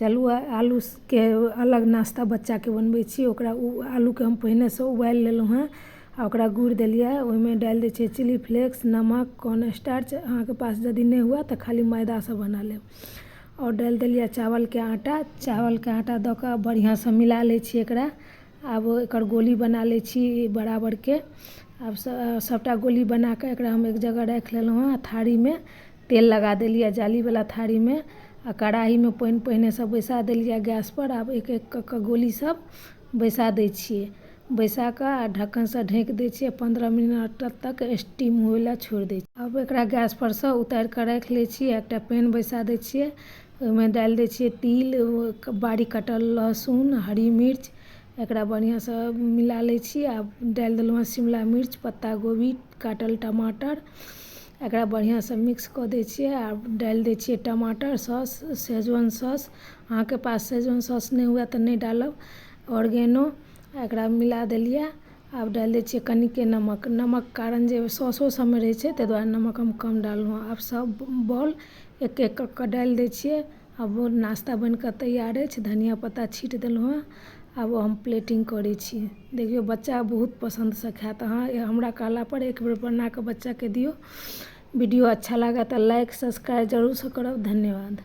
चलू आलूके अलग नाश्ता बच्चाके बनबै छी। ओकरा आलूके हम पहिनेसँ उबालि लेलहुँ हँ आ ओकरा गुड़ि देलियै। ओहिमे डालि दै छियै चिली फ्लेक्स, नमक, कॉर्न स्टार्च। अहाँके पास यदि नहि हुए तऽ खाली मैदासँ बना लेब। आओर डालि देलियै चावलके आटा। चावलके आटा दऽ कऽ बढ़िआँसँ मिला लै छी एकरा। आब एकर गोली बना लै छी बराबरके। आब सभटा गोली बना कऽ एकरा हम एक जगह राखि लेलहुँ हँ। थारीमे तेल लगा देलियै, जालीवला थारीमे, आ कड़ाहीमे पानि पहिनेसँ बैसा देलियै गैसपर। आब एक एक कऽ कऽ गोली सब बैसा दै छियै। बैसा कऽ आ ढक्कनसँ ढकि दै छियै। 15 मिनट तक स्टीम होइ लए छोड़ि दै छियै। आब एकरा गैस परसँ उतारि कऽ राखि लै छी। एकटा पैन बैसा दै छियै, ओहिमे डालि दै छियै तिल, बारीक कटल लहसुन, हरी मिर्च। एकरा बढ़िआँसँ मिला लै छी। आ डालि देलहुँ हँ शिमला मिर्च, पत्ता गोभी, काटल टमाटर। एकरा बढ़िआँसँ मिक्स कऽ दै छियै आ डालि दै छियै टमाटर सॉस, शेजवान सॉस। अहाँके पास शेजवान सॉस नहि हुए तऽ नहि डालब, ऑरिगेनो। एकरा मिला देलियै। आब डालि दै छियै कनिके नमक। नमक कारण जे सॉसो सबमे रहै छै, ताहि दुआरे नमक हम कम डाललहुँ। आब सब बॉल एक एक कऽ कऽ डालि दै छियै। आब नाश्ता बनि कऽ तैयार अछि। धनिया पत्ता छीट देलहुँ हँ। आब हम प्लेटिंग करै छी। देखियौ, बच्चा बहुत पसन्दसँ खायत। अहाँ हमरा कहलापर एक बेर बना कऽ बच्चाके दियौ। वीडियो अच्छा लागत तऽ लाइक, सब्सक्राइब जरूरसँ करब। धन्यवाद।